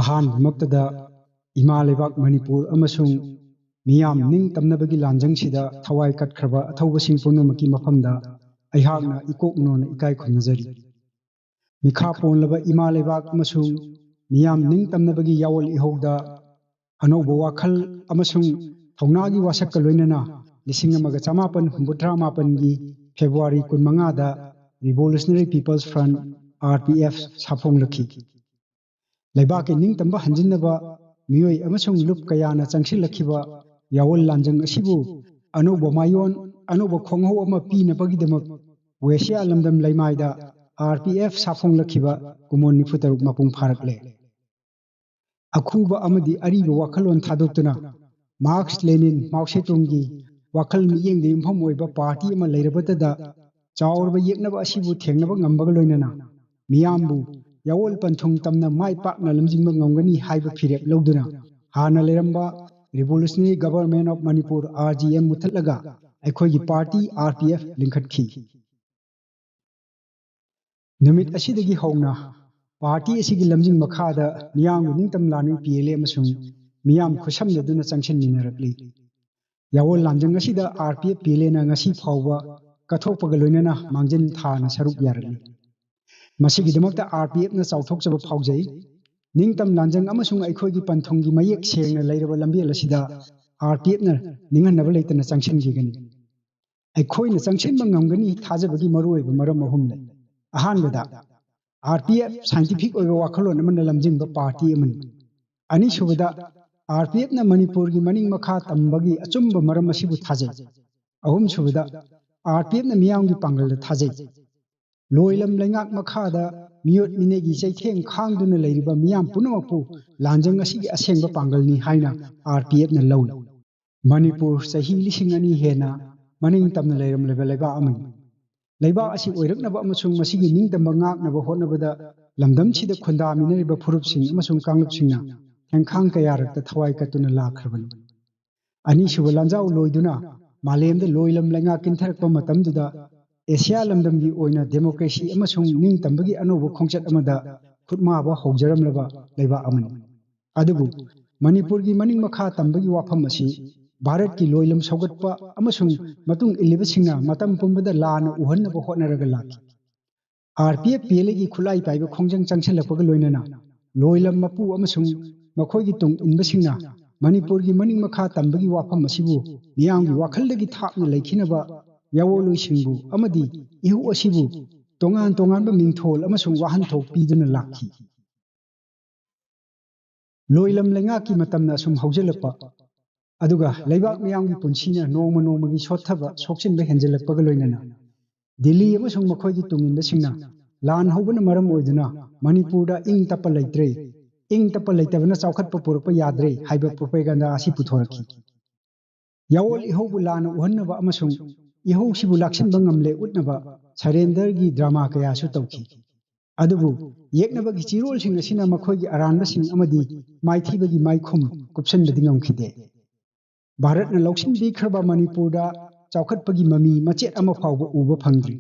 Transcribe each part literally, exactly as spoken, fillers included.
ꯑꯍꯥꯟꯕꯃꯛꯇꯗ ꯏꯃꯥ ꯂꯩꯕꯥꯛ ꯃꯅꯤꯄꯨꯔ ꯑꯃꯁꯨꯡ ꯃꯤꯌꯥꯝ ꯅꯤꯡꯇꯝꯅꯕꯒꯤ ꯂꯥꯟꯖꯪꯁꯤꯗ ꯊꯋꯥꯏ ꯀꯠꯈ꯭ꯔꯕ ꯑꯊꯧꯕꯁꯤꯡ ꯄꯨꯝꯅꯃꯛꯀꯤ ꯃꯐꯝꯗ ꯑꯩꯍꯥꯛꯅ ꯏꯀꯣꯛ ꯅꯣꯟꯅ ꯏꯀꯥꯏ ꯈꯨꯝꯅꯖꯔꯤ꯫ ꯃꯤꯈꯥ ꯄꯣꯜꯂꯕ ꯏꯃꯥ ꯂꯩꯕꯥꯛ ꯑꯃꯁꯨꯡ ꯃꯤꯌꯥꯝ ꯅꯤꯡꯇꯝꯅꯕꯒꯤ ꯌꯥꯑꯣꯜ ꯏꯍꯧꯗ ꯑꯅꯧꯕ ꯋꯥꯈꯜ ꯑꯃꯁꯨꯡ ꯊꯧꯅꯥꯒꯤ ꯋꯥꯁꯛꯀ ꯂꯣꯏꯅꯅ ꯂꯤꯁꯤꯡ ꯑꯃꯒ ꯆꯃꯥꯄꯟ ꯍꯨꯝꯐꯨꯇꯔꯥ ꯃꯥꯄꯟꯒꯤ ꯐꯦꯕ꯭ꯔꯨꯋꯥꯔꯤ ꯀꯨꯟꯃꯉꯥꯗ Revolutionary People's Front, R P F, ꯁꯥꯐꯣꯡꯂꯛꯈꯤ꯫ ꯂꯩꯕꯥꯛꯀꯤ ꯅꯤꯡꯇꯝꯕ ꯍꯟꯖꯤꯟꯅꯕ ꯃꯤꯑꯣꯏ ꯑꯃꯁꯨꯡ ꯂꯨꯞ ꯀꯌꯥꯅ ꯆꯪꯁꯤꯜꯂꯛꯈꯤꯕ ꯌꯥꯑꯣꯜ ꯂꯥꯟꯖꯪ ꯑꯁꯤꯕꯨ ꯑꯅꯧꯕ ꯃꯥꯏꯑꯣꯟ, ꯑꯅꯧꯕ ꯈꯣꯡꯍꯧ ꯑꯃ ꯄꯤꯅꯕꯒꯤꯗꯃꯛ ꯋꯦꯁꯤꯌꯥ ꯂꯝꯗꯝ ꯂꯩꯃꯥꯏꯗ R P F ꯁꯥꯐꯣꯡꯂꯛꯈꯤꯕ ꯀꯨꯝꯑꯣꯟ ꯅꯤꯐꯨꯇꯔꯨꯛ ꯃꯄꯨꯡ ꯐꯥꯔꯛꯂꯦ꯫ ꯑꯈꯨꯕ ꯑꯃꯗꯤ ꯑꯔꯤꯕ ꯋꯥꯈꯜꯂꯣꯟ ꯊꯥꯗꯣꯛꯇꯨꯅ ꯃꯥꯔꯛꯁ, ꯂꯦꯅꯤꯟ, ꯃꯥꯎ ꯁꯦ ꯇꯨꯡꯒꯤ ꯋꯥꯈꯜ ꯃꯤꯠꯌꯦꯡꯗ ꯌꯨꯝꯐꯝ ꯑꯣꯏꯕ ꯄꯥꯔꯇꯤ ꯑꯃ ꯂꯩꯔꯕꯇꯗ ꯆꯥꯎꯔꯕ ꯌꯦꯛꯅꯕ ꯑꯁꯤꯕꯨ ꯊꯦꯡꯅꯕ ꯉꯝꯕꯒ ꯂꯣꯏꯅꯅ ꯃꯤꯌꯥꯝꯕꯨ ꯌꯥꯑꯣꯜ ꯄꯟꯊꯨꯡ ꯇꯝꯅ ꯃꯥꯏ ꯄꯥꯛꯅ ꯂꯝꯖꯤꯡꯕ ꯉꯝꯒꯅꯤ ꯍꯥꯏꯕ ꯐꯤꯔꯦꯞ ꯂꯧꯗꯨꯅ ꯍꯥꯟꯅ ꯂꯩꯔꯝꯕ Revolutionary Government of Manipur, R G M, ꯃꯨꯊꯠꯂꯒ ꯑꯩꯈꯣꯏꯒꯤ ꯄꯥꯔꯇꯤ R P F ꯂꯤꯡꯈꯠꯈꯤ꯫ ꯅꯨꯃꯤꯠ ꯑꯁꯤꯗꯒꯤ ꯍꯧꯅ ꯄꯥꯔꯇꯤ ꯑꯁꯤꯒꯤ ꯂꯝꯖꯤꯡ ꯃꯈꯥꯗ ꯃꯤꯌꯥꯝꯒꯤ ꯅꯤꯡꯇꯝ ꯂꯥꯟꯃꯤ P L A ꯑꯃꯁꯨꯡ ꯃꯤꯌꯥꯝ ꯈꯨꯠꯁꯝꯅꯗꯨꯅ ꯆꯪꯁꯤꯟꯃꯤꯟꯅꯔꯛꯂꯤ꯫ ꯌꯥꯑꯣꯜ ꯂꯥꯟꯖꯪ ꯑꯁꯤꯗ R P F P L Aꯅ ꯉꯁꯤ ꯐꯥꯎꯕ ꯀꯠꯊꯣꯛꯄꯒ ꯂꯣꯏꯅꯅ ꯃꯥꯡꯖꯤꯟ ꯊꯥꯅ ꯁꯔꯨꯛ ꯌꯥꯔꯛꯂꯤ꯫ ꯃꯁꯤꯒꯤꯗꯃꯛꯇ R P Fꯅ ꯆꯥꯎꯊꯣꯛꯆꯕ ꯐꯥꯎꯖꯩ꯫ ꯅꯤꯡꯇꯝ ꯂꯥꯟꯖꯪ ꯑꯃꯁꯨꯡ ꯑꯩꯈꯣꯏꯒꯤ ꯄꯟꯊꯨꯡꯒꯤ ꯃꯌꯦꯛ ꯁꯦꯡꯅ ꯂꯩꯔꯕ ꯂꯝꯕꯦꯜ ꯑꯁꯤꯗ R P Fꯅ ꯅꯤꯡꯍꯟꯅꯕ ꯂꯩꯇꯅ ꯆꯪꯁꯤꯟꯈꯤꯒꯅꯤ꯫ ꯑꯩꯈꯣꯏꯅ ꯆꯪꯁꯤꯟꯕ ꯉꯝꯒꯅꯤ ꯊꯥꯖꯕꯒꯤ ꯃꯔꯨꯑꯣꯏꯕ ꯃꯔꯝ ꯑꯍꯨꯝ ꯂꯩ꯫ ꯑꯍꯥꯟꯕꯗ, R P F scientific ꯑꯣꯏꯕ ꯋꯥꯈꯜꯂꯣꯟ ꯑꯃꯅ ꯂꯝꯖꯤꯡꯕ ꯄꯥꯔꯇꯤ ꯑꯃꯅꯤ꯫ ꯑꯅꯤꯁꯨꯕꯗ, R P Fꯅ ꯃꯅꯤꯄꯨꯔꯒꯤ ꯃꯅꯤꯡ ꯃꯈꯥ ꯇꯝꯕꯒꯤ ꯑꯆꯨꯝꯕ ꯃꯔꯝ ꯑꯁꯤꯕꯨ ꯊꯥꯖꯩ꯫ ꯑꯍꯨꯝꯁꯨꯕꯗ, R P Fꯅ ꯃꯤꯌꯥꯝꯒꯤ ꯄꯥꯡꯒꯜꯗ ꯊꯥꯖꯩ꯫ ꯂꯣꯏꯂꯝ ꯂꯩꯉꯥꯛ ꯃꯈꯥꯗ ꯃꯤꯑꯣꯠ ꯃꯤꯅꯩꯒꯤ ꯆꯩꯊꯦꯡ ꯈꯥꯡꯗꯨꯅ ꯂꯩꯔꯤꯕ ꯃꯤꯌꯥꯝ ꯄꯨꯝꯅꯃꯛꯄꯨ ꯂꯥꯟꯖꯪ ꯑꯁꯤꯒꯤ ꯑꯁꯦꯡꯕ ꯄꯥꯡꯒꯜꯅꯤ ꯍꯥꯏꯅ R P Fꯅ ꯂꯧꯏ꯫ ꯃꯅꯤꯄꯨꯔ ꯆꯍꯤ ꯂꯤꯁꯤꯡ ꯑꯅꯤ ꯍꯦꯟꯅ ꯃꯅꯤꯡ ꯇꯝꯅ ꯂꯩꯔꯝꯂꯕ ꯂꯩꯕꯥꯛ ꯑꯃꯅꯤ꯫ ꯂꯩꯕꯥꯛ ꯑꯁꯤ ꯑꯣꯏꯔꯛꯅꯕ ꯑꯃꯁꯨꯡ ꯃꯁꯤꯒꯤ ꯅꯤꯡꯇꯝꯕ ꯉꯥꯛꯅꯕ ꯍꯣꯠꯅꯕꯗ ꯂꯝꯗꯝꯁꯤꯗ ꯈꯨꯟꯗꯥꯃꯤꯟꯅꯔꯤꯕ ꯐꯨꯔꯨꯞꯁꯤꯡ ꯑꯃꯁꯨꯡ ꯀꯥꯡꯂꯨꯞꯁꯤꯡꯅ ꯈꯦꯡꯈꯥꯡ ꯀꯌꯥꯔꯛꯇ ꯊꯋꯥꯏ ꯀꯠꯇꯨꯅ ꯂꯥꯛꯈ꯭ꯔꯕꯅꯤ꯫ ꯑꯅꯤꯁꯨꯕ ꯂꯥꯟꯖꯥꯎ ꯂꯣꯏꯗꯨꯅ ꯃꯥꯂꯦꯝꯗ ꯂꯣꯏꯂꯝ ꯂꯩꯉꯥꯛ ꯀꯤꯟꯊꯔꯛꯄ ꯃꯇꯝꯗꯨꯗ ꯑꯦꯁꯤꯌꯥ ꯂꯝꯗꯝꯒꯤ ꯑꯣꯏꯅ democracy ꯑꯃꯁꯨꯡ ꯅꯤꯡꯇꯝꯕꯒꯤ ꯑꯅꯧꯕ ꯈꯣꯡꯆꯠ ꯑꯃꯗ ꯈꯨꯠꯃꯥꯕ ꯍꯧꯖꯔꯝꯂꯕ ꯂꯩꯕꯥꯛ ꯑꯃꯅꯤ꯫ ꯑꯗꯨꯕꯨ ꯃꯅꯤꯄꯨꯔꯒꯤ ꯃꯅꯤꯡ ꯃꯈꯥ ꯇꯝꯕꯒꯤ ꯋꯥꯐꯝ ꯑꯁꯤ ꯚꯥꯔꯠꯀꯤ ꯂꯣꯏꯂꯝ ꯁꯧꯒꯠꯄ ꯑꯃꯁꯨꯡ ꯃꯇꯨꯡ ꯏꯜꯂꯤꯕꯁꯤꯡꯅ ꯃꯇꯝ ꯄꯨꯝꯕꯗ ꯂꯥꯟꯅ ꯎꯍꯟꯅꯕ ꯍꯣꯠꯅꯔꯒ ꯂꯥꯛꯈꯤ꯫ R P F P L ꯑꯦꯒꯤ ꯈꯨꯠꯂꯥꯏ ꯄꯥꯏꯕ ꯈꯣꯡꯖꯪ ꯆꯪꯁꯤꯜꯂꯛꯄꯒ ꯂꯣꯏꯅꯅ ꯂꯣꯏꯂꯝ ꯃꯄꯨ ꯑꯃꯁꯨꯡ ꯃꯈꯣꯏꯒꯤ ꯇꯨꯡ ꯏꯟꯕꯁꯤꯡꯅ ꯃꯅꯤꯄꯨꯔꯒꯤ ꯃꯅꯤꯡ ꯃꯈꯥ ꯇꯝꯕꯒꯤ ꯋꯥꯐꯝ ꯑꯁꯤꯕꯨ ꯃꯤꯌꯥꯝꯒꯤ ꯋꯥꯈꯜꯗꯒꯤ ꯊꯥꯞꯅ ꯂꯩꯈꯤꯅꯕ ꯌꯥꯑꯣꯟꯂꯣꯏꯁꯤꯡꯕꯨ ꯑꯃꯗꯤ ꯏꯍꯧ ꯑꯁꯤꯕꯨ ꯇꯣꯉꯥꯟ ꯇꯣꯉꯥꯟꯕ ꯃꯤꯡꯊꯣꯜ ꯑꯃꯁꯨꯡ ꯋꯥꯍꯟꯊꯣꯛ ꯄꯤꯗꯨꯅ ꯂꯥꯛꯈꯤ꯫ ꯂꯣꯏꯂꯝ ꯂꯩꯉꯥꯛꯀꯤ ꯃꯇꯝꯅ ꯑꯁꯨꯝ ꯍꯧꯖꯤꯜꯂꯛꯄ, ꯑꯗꯨꯒ ꯂꯩꯕꯥꯛ ꯃꯤꯌꯥꯝꯒꯤ ꯄꯨꯟꯁꯤꯅ ꯅꯣꯡꯃ ꯅꯣꯡꯃꯒꯤ ꯁꯣꯠꯊꯕ, ꯁꯣꯛꯆꯤꯟꯕ ꯍꯦꯟꯖꯤꯜꯂꯛꯄꯒ ꯂꯣꯏꯅꯅ ꯗꯤꯜꯂꯤ ꯑꯃꯁꯨꯡ ꯃꯈꯣꯏꯒꯤ ꯇꯨꯡꯏꯟꯕꯁꯤꯡꯅ ꯂꯥꯟ ꯍꯧꯕꯅ ꯃꯔꯝ ꯑꯣꯏꯗꯨꯅ ꯃꯅꯤꯄꯨꯔꯗ ꯏꯪ ꯇꯞꯄ ꯂꯩꯇ꯭ꯔꯦ, ꯏꯪ ꯇꯞꯄ ꯂꯩꯇꯕꯅ ꯆꯥꯎꯈꯠꯄ ꯄꯨꯔꯛꯄ ꯌꯥꯗ꯭ꯔꯦ ꯍꯥꯏꯕ ꯄ꯭ꯔꯣꯄꯦꯒꯥꯟꯗꯥ ꯑꯁꯤ ꯄꯨꯊꯣꯔꯛꯈꯤ꯫ ꯌꯥꯑꯣꯜ ꯏꯍꯧꯕꯨ ꯂꯥꯟꯅ ꯎꯍꯟꯅꯕ ꯑꯃꯁꯨꯡ ꯏꯍꯧꯁꯤꯕꯨ ꯂꯥꯛꯁꯤꯟꯕ ꯉꯝꯂꯦ ꯎꯠꯅꯕ ꯁꯔꯦꯟꯗꯔꯒꯤ ꯗ꯭ꯔꯃꯥ ꯀꯌꯥꯁꯨ ꯇꯧꯈꯤ꯫ ꯑꯗꯨꯕꯨ ꯌꯦꯛꯅꯕꯒꯤ ꯆꯤꯔꯣꯜꯁꯤꯡ ꯑꯁꯤꯅ ꯃꯈꯣꯏꯒꯤ ꯑꯔꯥꯟꯕꯁꯤꯡ ꯑꯃꯗꯤ ꯃꯥꯏꯊꯤꯕꯒꯤ ꯃꯥꯏꯈꯨꯝ ꯀꯨꯞꯁꯟꯕꯗꯤ ꯉꯝꯈꯤꯗꯦ꯫ ꯚꯥꯔꯠꯅ ꯂꯧꯁꯤꯟꯕꯤꯈ꯭ꯔꯕ ꯃꯅꯤꯄꯨꯔꯗ ꯆꯥꯎꯈꯠꯄꯒꯤ ꯃꯃꯤ ꯃꯆꯦꯠ ꯑꯃ ꯐꯥꯎꯕ ꯎꯕ ꯐꯪꯗ꯭ꯔꯤ꯫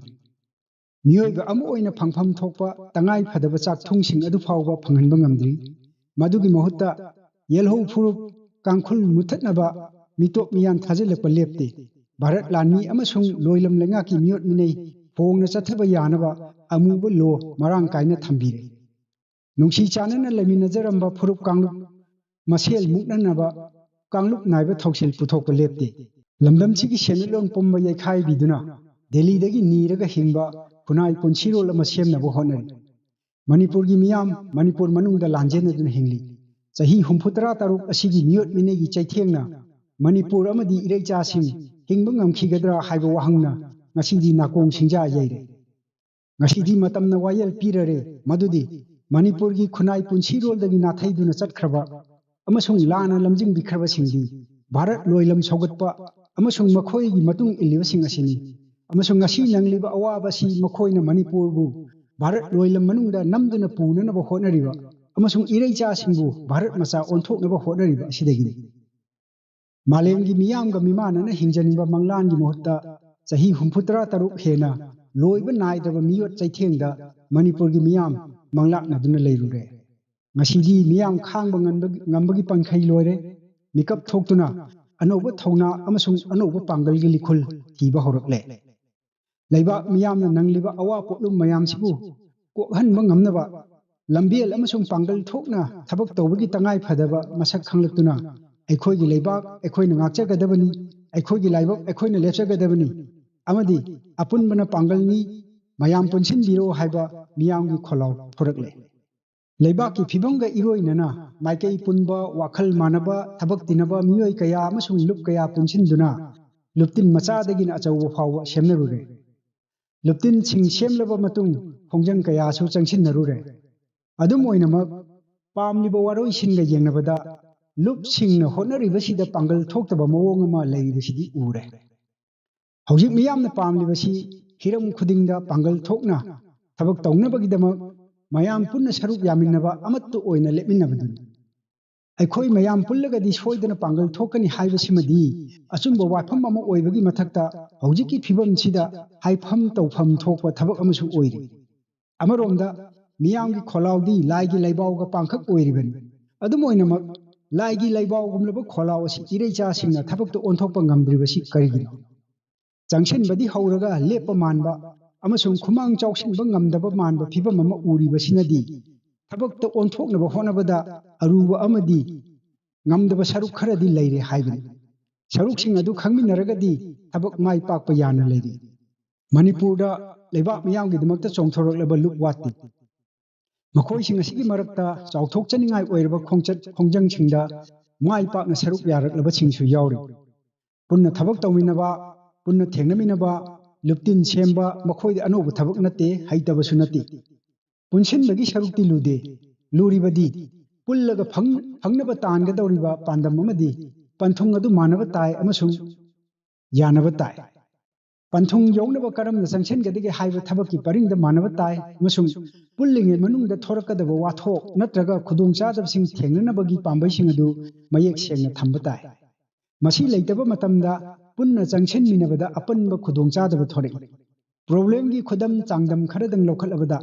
ꯃꯤꯑꯣꯏꯕ ꯑꯃ ꯑꯣꯏꯅ ꯐꯪꯐꯝ ꯊꯣꯛꯄ ꯇꯉꯥꯏ ꯐꯗꯕ ꯆꯥꯛꯊꯨꯡꯁꯤꯡ ꯑꯗꯨ ꯐꯥꯎꯕ ꯐꯪꯍꯟꯕ ꯉꯝꯗ꯭ꯔꯤ꯫ ꯃꯗꯨꯒꯤ ꯃꯍꯨꯠꯇ ꯌꯦꯜꯍꯧ ꯐꯨꯔꯨꯞ ꯀꯥꯡꯈꯨꯜ ꯃꯨꯠꯊꯠꯅꯕ ꯃꯤꯇꯣꯞ ꯃꯤꯌꯥꯟ ꯊꯥꯖꯤꯜꯂꯛꯄ ꯂꯦꯞꯇꯦ꯫ ꯚꯥꯔꯠ ꯂꯥꯟꯃꯤ ꯑꯃꯁꯨꯡ ꯂꯣꯏꯂꯝ ꯂꯩꯉꯥꯛꯀꯤ ꯃꯤꯑꯣꯠ ꯃꯤꯅꯩ ꯍꯣꯡꯅ ꯆꯠꯊꯕ ꯌꯥꯅꯕ ꯑꯃꯨꯕ ꯂꯣ ꯃꯔꯥꯡ ꯀꯥꯏꯅ ꯊꯝꯕꯤꯔꯦ꯫ ꯅꯨꯡꯁꯤ ꯆꯥꯟꯅꯅ ꯂꯩꯃꯤꯟꯅꯖꯔꯝꯕ ꯐꯨꯔꯨꯞ ꯀꯥꯡꯂꯨꯞ ꯃꯁꯦꯜ ꯃꯨꯛꯅꯅꯕ ꯀꯥꯡꯂꯨꯞ ꯅꯥꯏꯕ ꯊꯧꯁꯤꯜ ꯄꯨꯊꯣꯛꯄ ꯂꯦꯞꯇꯦ꯫ ꯂꯝꯗꯝꯁꯤꯒꯤ ꯁꯦꯟꯃꯤꯠꯂꯣꯟ ꯄꯨꯝꯕ ꯌꯩꯈꯥꯏꯕꯤꯗꯨꯅ ꯗꯦꯜꯂꯤꯗꯒꯤ ꯅꯤꯔꯒ ꯍꯤꯡꯕ ꯈꯨꯟꯅꯥꯏ ꯄꯨꯟꯁꯤꯔꯣꯜ ꯑꯃ ꯁꯦꯝꯅꯕ ꯍꯣꯠꯅꯔꯤ꯫ ꯃꯅꯤꯄꯨꯔꯒꯤ ꯃꯤꯌꯥꯝ ꯃꯅꯤꯄꯨꯔ ꯃꯅꯨꯡꯗ ꯂꯥꯟꯖꯦꯟꯅꯗꯨꯅ ꯍꯤꯡꯂꯤ꯫ ꯆꯍꯤ ꯍꯨꯝꯐꯨ ꯇꯔꯥ ꯇꯔꯨꯛ ꯑꯁꯤꯒꯤ ꯃꯤꯑꯣꯠ ꯃꯤꯅꯩꯒꯤ ꯆꯩꯊꯦꯡꯅ ꯃꯅꯤꯄꯨꯔ ꯑꯃꯗꯤ ꯏꯔꯩꯆꯥꯁꯤꯡ ꯍꯤꯡꯕ ꯉꯝꯈꯤꯒꯗ꯭ꯔꯥ ꯍꯥꯏꯕ ꯋꯥꯍꯪꯅ ꯉꯁꯤꯗꯤ ꯅꯥꯀꯣꯡ ꯁꯤꯡꯖꯥ ꯌꯩꯔꯦ꯫ ꯉꯁꯤꯗꯤ ꯃꯇꯝꯅ ꯋꯥꯌꯦꯜ ꯄꯤꯔꯔꯦ, ꯃꯗꯨꯗꯤ ꯃꯅꯤꯄꯨꯔꯒꯤ ꯈꯨꯟꯅꯥꯏ ꯄꯨꯟꯁꯤꯔꯣꯜꯗꯒꯤ ꯅꯥꯊꯩꯗꯨꯅ ꯆꯠꯈ꯭ꯔꯕ ꯑꯃꯁꯨꯡ ꯂꯥꯟꯅ ꯂꯝꯖꯤꯡꯕꯤꯈ꯭ꯔꯕꯁꯤꯡꯗꯤ ꯚꯥꯔꯠ ꯂꯣꯏꯂꯝ ꯁꯧꯒꯠꯄ ꯑꯃꯁꯨꯡ ꯃꯈꯣꯏꯒꯤ ꯃꯇꯨꯡ ꯏꯜꯂꯤꯕꯁꯤꯡ ꯑꯁꯤꯅꯤ꯫ ꯑꯃꯁꯨꯡ ꯉꯁꯤ ꯅꯪꯂꯤꯕ ꯑꯋꯥꯕ ꯑꯁꯤ ꯃꯈꯣꯏꯅ ꯃꯅꯤꯄꯨꯔꯕꯨ ꯚꯥꯔꯠ ꯂꯣꯏꯂꯝ ꯃꯅꯨꯡꯗ ꯅꯝꯗꯨꯅ ꯄꯨꯅꯅꯕ ꯍꯣꯠꯅꯔꯤꯕ ꯑꯃꯁꯨꯡ ꯏꯔꯩꯆꯥꯁꯤꯡꯕꯨ ꯚꯥꯔꯠ ꯃꯆꯥ ꯑꯣꯟꯊꯣꯛꯅꯕ ꯍꯣꯠꯅꯔꯤꯕ ꯑꯁꯤꯗꯒꯤꯅꯤ꯫ ꯃꯥꯂꯦꯝꯒꯤ ꯃꯤꯌꯥꯝꯒ ꯃꯤꯃꯥꯟꯅꯅ ꯍꯤꯡꯖꯅꯤꯡꯕ ꯃꯪꯂꯥꯟꯒꯤ ꯃꯍꯨꯠꯇ ꯆꯍꯤ ꯍꯨꯝꯐꯨ ꯇꯔꯥ ꯇꯔꯨꯛ ꯍꯦꯟꯅ ꯂꯣꯏꯕ ꯅꯥꯏꯗ꯭ꯔꯕ ꯃꯤꯑꯣꯠ ꯆꯩꯊꯦꯡꯗ ꯃꯅꯤꯄꯨꯔꯒꯤ ꯃꯤꯌꯥꯝ ꯃꯪꯂꯥꯛꯅꯗꯨꯅ ꯂꯩꯔꯨꯔꯦ꯫ ꯉꯁꯤꯗꯤ ꯃꯤꯌꯥꯝ ꯈꯥꯡꯕ ꯉꯝꯕꯒꯤ, ꯉꯝꯕꯒꯤ ꯄꯟꯈꯩ ꯂꯣꯏꯔꯦ꯫ ꯃꯤꯀꯞ ꯊꯣꯛꯇꯨꯅ ꯑꯅꯧꯕ ꯊꯧꯅꯥ ꯑꯃꯁꯨꯡ ꯑꯅꯧꯕ ꯄꯥꯡꯒꯜꯒꯤ ꯂꯤꯈꯨꯜ ꯊꯤꯕ ꯍꯧꯔꯛꯂꯦ꯫ ꯂꯩꯕꯥꯛ ꯃꯤꯌꯥꯝꯅ ꯅꯪꯂꯤꯕ ꯑꯋꯥ ꯄꯣꯠꯂꯨꯝ ꯃꯌꯥꯝꯁꯤꯕꯨ ꯀꯣꯛꯍꯟꯕ ꯉꯝꯅꯕ ꯂꯝꯕꯦꯜ ꯑꯃꯁꯨꯡ ꯄꯥꯡꯒꯜ ꯊꯣꯛꯅ ꯊꯕꯛ ꯇꯧꯕꯒꯤ ꯇꯉꯥꯏ ꯐꯗꯕ ꯃꯁꯛ ꯈꯪꯂꯛꯇꯨꯅ ꯑꯩꯈꯣꯏꯒꯤ ꯂꯩꯕꯥꯛ ꯑꯩꯈꯣꯏꯅ ꯉꯥꯛꯆꯒꯗꯕꯅꯤ, ꯑꯩꯈꯣꯏꯒꯤ ꯂꯥꯏꯕꯛ ꯑꯩꯈꯣꯏꯅ ꯂꯦꯞꯆꯒꯗꯕꯅꯤ ꯑꯃꯗꯤ ꯑꯄꯨꯟꯕꯅ ꯄꯥꯡꯒꯜꯅꯤ, ꯃꯌꯥꯝ ꯄꯨꯟꯁꯤꯟꯕꯤꯔꯣ ꯍꯥꯏꯕ ꯃꯤꯌꯥꯝꯒꯤ ꯈꯣꯜꯂꯥꯎ ꯊꯣꯔꯛꯂꯦ꯫ ꯂꯩꯕꯥꯛꯀꯤ ꯐꯤꯕꯝꯒ ꯏꯔꯣꯏꯅꯅ ꯃꯥꯏꯀꯩ ꯄꯨꯟꯕ, ꯋꯥꯈꯜ ꯃꯥꯟꯅꯕ, ꯊꯕꯛ ꯇꯤꯟꯅꯕ ꯃꯤꯑꯣꯏ ꯀꯌꯥ ꯑꯃꯁꯨꯡ ꯂꯨꯞ ꯀꯌꯥ ꯄꯨꯟꯁꯤꯟꯗꯨꯅ ꯂꯨꯞꯇꯤꯟ ꯃꯆꯥꯗꯒꯤꯅ ꯑꯆꯧꯕ ꯐꯥꯎꯕ ꯁꯦꯝꯅꯔꯨꯔꯦ꯫ ꯂꯨꯞꯇꯤꯟꯁꯤꯡ ꯁꯦꯝꯂꯕ ꯃꯇꯨꯡ ꯈꯣꯡꯖꯪ ꯀꯌꯥꯁꯨ ꯆꯪꯁꯤꯟꯅꯔꯨꯔꯦ꯫ ꯑꯗꯨꯝ ꯑꯣꯏꯅꯃꯛ, ꯄꯥꯝꯂꯤꯕ ꯋꯥꯔꯣꯏꯁꯤꯟꯒ ꯌꯦꯡꯅꯕꯗ ꯂꯨꯞꯁꯤꯡꯅ ꯍꯣꯠꯅꯔꯤꯕꯁꯤꯗ ꯄꯥꯡꯒꯜ ꯊꯣꯛꯇꯕ ꯃꯑꯣꯡ ꯑꯃ ꯂꯩꯔꯤꯕꯁꯤꯗꯤ ꯎꯔꯦ꯫ ꯍꯧꯖꯤꯛ ꯃꯤꯌꯥꯝꯅ ꯄꯥꯝꯂꯤꯕꯁꯤ ꯍꯤꯔꯝ ꯈꯨꯗꯤꯡꯗ ꯄꯥꯡꯒꯜ ꯊꯣꯛꯅ ꯊꯕꯛ ꯇꯧꯅꯕꯒꯤꯗꯃꯛ ꯃꯌꯥꯝ ꯄꯨꯟꯅ ꯁꯔꯨꯛ ꯌꯥꯃꯤꯟꯅꯕ, ꯑꯃꯠꯇ ꯑꯣꯏꯅ ꯂꯦꯞꯃꯤꯟꯅꯕꯗꯨꯅꯤ꯫ ꯑꯩꯈꯣꯏ ꯃꯌꯥꯝ ꯄꯨꯜꯂꯒꯗꯤ ꯁꯣꯏꯗꯅ ꯄꯥꯡꯒꯜ ꯊꯣꯛꯀꯅꯤ ꯍꯥꯏꯕꯁꯤꯃꯗꯤ ꯑꯆꯨꯝꯕ ꯋꯥꯐꯝ ꯑꯃ ꯑꯣꯏꯕꯒꯤ ꯃꯊꯛꯇ, ꯍꯧꯖꯤꯛꯀꯤ ꯐꯤꯕꯝꯁꯤꯗ ꯍꯥꯏꯐꯝ ꯇꯧꯐꯝ ꯊꯣꯛꯄ ꯊꯕꯛ ꯑꯃꯁꯨ ꯑꯣꯏꯔꯤ꯫ ꯑꯃꯔꯣꯝꯗ, ꯃꯤꯌꯥꯝꯒꯤ ꯈꯣꯜꯂꯥꯎꯗꯤ ꯂꯥꯏꯒꯤ ꯂꯩꯕꯥꯎꯒ ꯄꯥꯡꯈꯛ ꯑꯣꯏꯔꯤꯕꯅꯤ꯫ ꯑꯗꯨꯝ ꯑꯣꯏꯅꯃꯛ, ꯂꯥꯏꯒꯤ ꯂꯩꯕꯥꯎꯒꯨꯝꯂꯕ ꯈꯣꯜꯂꯥꯎ ꯑꯁꯤ ꯏꯔꯩꯆꯥꯁꯤꯡꯅ ꯊꯕꯛꯇ ꯑꯣꯟꯊꯣꯛꯄ ꯉꯝꯗ꯭ꯔꯤꯕꯁꯤ ꯀꯔꯤꯒꯤꯅꯣ? ꯆꯪꯁꯤꯟꯕꯗꯤ ꯍꯧꯔꯒ ꯂꯦꯞꯄ ꯃꯥꯟꯕ ꯑꯃꯁꯨꯡ ꯈꯨꯃꯥꯡ ꯆꯥꯎꯁꯤꯟꯕ ꯉꯝꯗꯕ ꯃꯥꯟꯕ ꯐꯤꯕꯝ ꯑꯃ ꯎꯔꯤꯕꯁꯤꯅꯗꯤ ꯊꯕꯛꯇ ꯑꯣꯟꯊꯣꯛꯅꯕ ꯍꯣꯠꯅꯕꯗ ꯑꯔꯨꯕ ꯑꯃꯗꯤ ꯉꯝꯗꯕ ꯁꯔꯨꯛ ꯈꯔꯗꯤ ꯂꯩꯔꯦ ꯍꯥꯏꯕꯅꯤ꯫ ꯁꯔꯨꯛꯁꯤꯡ ꯑꯗꯨ ꯈꯪꯃꯤꯟꯅꯔꯒꯗꯤ ꯊꯕꯛ ꯃꯥꯏ ꯄꯥꯛꯄ ꯌꯥꯅ ꯂꯩꯔꯤ꯫ ꯃꯅꯤꯄꯨꯔꯗ ꯂꯩꯕꯥꯛ ꯃꯤꯌꯥꯝꯒꯤꯗꯃꯛꯇ ꯆꯣꯡꯊꯣꯔꯛꯂꯕ ꯂꯨꯞ ꯋꯥꯠꯇꯦ꯫ ꯃꯈꯣꯏꯁꯤꯡ ꯑꯁꯤꯒꯤ ꯃꯔꯛꯇ ꯆꯥꯎꯊꯣꯛꯆꯅꯤꯡꯉꯥꯏ ꯑꯣꯏꯔꯕ ꯈꯣꯡꯆꯠ ꯈꯣꯡꯖꯪꯁꯤꯡꯗ ꯃꯥꯏ ꯄꯥꯛꯅ ꯁꯔꯨꯛ ꯌꯥꯔꯛꯂꯕꯁꯤꯡꯁꯨ ꯌꯥꯎꯔꯤ꯫ ꯄꯨꯟꯅ ꯊꯕꯛ ꯇꯧꯃꯤꯟꯅꯕ, ꯄꯨꯟꯅ ꯊꯦꯡꯅꯃꯤꯟꯅꯕ, ꯂꯨꯞꯇꯤꯟ ꯁꯦꯝꯕ ꯃꯈꯣꯏꯗꯤ ꯑꯅꯧꯕ ꯊꯕꯛ ꯅꯠꯇꯦ, ꯍꯩꯇꯕꯁꯨ ꯅꯠꯇꯦ꯫ ꯄꯨꯟꯁꯤꯟꯕꯒꯤ ꯁꯔꯨꯛꯇꯤ ꯂꯨꯗꯦ꯫ ꯂꯨꯔꯤꯕꯗꯤ ꯄꯨꯜꯂꯒ ꯐꯪ-, ꯐꯪꯅꯕ ꯇꯥꯟꯒꯗꯧꯔꯤꯕ ꯄꯥꯟꯗꯝ ꯑꯃꯗꯤ ꯄꯟꯊꯨꯡ ꯑꯗꯨ ꯃꯥꯟꯅꯕ ꯇꯥꯏ ꯑꯃꯁꯨꯡ ꯌꯥꯅꯕ ꯇꯥꯏ꯫ ꯄꯟꯊꯨꯡ ꯌꯧꯅꯕ ꯀꯔꯝꯅ ꯆꯪꯁꯤꯟꯒꯗꯒꯦ ꯍꯥꯏꯕ ꯊꯕꯛꯀꯤ ꯄꯔꯤꯡꯗ ꯃꯥꯟꯅꯕ ꯇꯥꯏ ꯑꯃꯁꯨꯡ ꯄꯨꯜꯂꯤꯉꯩ ꯃꯅꯨꯡꯗ ꯊꯣꯔꯛꯀꯗꯕ ꯋꯥꯊꯣꯛ ꯅꯠꯇ꯭ꯔꯒ ꯈꯨꯗꯣꯡꯆꯥꯗꯕꯁꯤꯡ ꯊꯦꯡꯅꯅꯕꯒꯤ ꯄꯥꯝꯕꯩꯁꯤꯡ ꯑꯗꯨ ꯃꯌꯦꯛ ꯁꯦꯡꯅ ꯊꯝꯕ ꯇꯥꯏ꯫ ꯃꯁꯤ ꯂꯩꯇꯕ ꯃꯇꯝꯗ ꯄꯨꯟꯅ ꯆꯪꯁꯤꯟꯃꯤꯟꯅꯕꯗ ꯑꯄꯟꯕ ꯈꯨꯗꯣꯡꯆꯥꯗꯕ ꯊꯣꯔꯛꯏ꯫ ꯄ꯭ꯔꯣꯕ꯭ꯂꯦꯝꯒꯤ ꯈꯨꯗꯝ ꯆꯥꯡꯗꯝ ꯈꯔꯗꯪ ꯂꯧꯈꯠꯂꯕꯗ,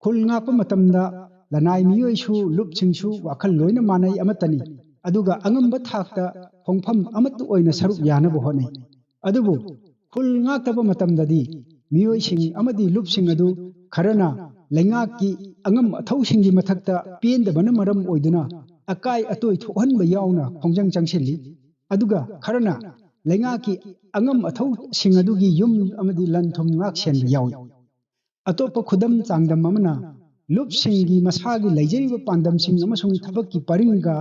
ꯈꯨꯜ ꯉꯥꯛꯄ ꯃꯇꯝꯗ ꯂꯅꯥꯏ ꯃꯤꯑꯣꯏꯁꯨ ꯂꯨꯞꯁꯤꯡꯁꯨ ꯋꯥꯈꯜ ꯂꯣꯏꯅ ꯃꯥꯟꯅꯩ ꯑꯃꯠꯇꯅꯤ, ꯑꯗꯨꯒ ꯑꯉꯝꯕ ꯊꯥꯛꯇ ꯈꯣꯡꯐꯝ ꯑꯃꯠꯇ ꯑꯣꯏꯅ ꯁꯔꯨꯛ ꯌꯥꯅꯕ ꯍꯣꯠꯅꯩ꯫ ꯑꯗꯨꯕꯨ ꯈꯨꯜ ꯉꯥꯛꯇꯕ ꯃꯇꯝꯗꯗꯤ ꯃꯤꯑꯣꯏꯁꯤꯡ ꯑꯃꯗꯤ ꯂꯨꯞꯁꯤꯡ ꯑꯗꯨ ꯈꯔꯅ ꯂꯩꯉꯥꯛꯀꯤ ꯑꯉꯝ ꯑꯊꯧꯁꯤꯡꯒꯤ ꯃꯊꯛꯇ ꯄꯦꯟꯗꯕꯅ ꯃꯔꯝ ꯑꯣꯏꯗꯨꯅ ꯑꯀꯥꯏ ꯑꯇꯣꯏ ꯊꯣꯛꯍꯟꯕ ꯌꯥꯎꯅ ꯈꯣꯡꯖꯪ ꯆꯪꯁꯤꯜꯂꯤ, ꯑꯗꯨꯒ ꯈꯔꯅ ꯂꯩꯉꯥꯛꯀꯤ ꯑꯉꯝ ꯑꯊꯧꯁꯤꯡ ꯑꯗꯨꯒꯤ ꯌꯨꯝ ꯑꯃꯗꯤ ꯂꯟ ꯊꯨꯝ ꯉꯥꯛ ꯁꯦꯟꯕ ꯌꯥꯎꯏ꯫ ꯑꯇꯣꯞꯄ ꯈꯨꯗꯝ ꯆꯥꯡꯗꯝ ꯑꯃꯅ, ꯂꯨꯞꯁꯤꯡꯒꯤ ꯃꯁꯥꯒꯤ ꯂꯩꯖꯔꯤꯕ ꯄꯥꯟꯗꯝꯁꯤꯡ ꯑꯃꯁꯨꯡ ꯊꯕꯛꯀꯤ ꯄꯔꯤꯡꯒ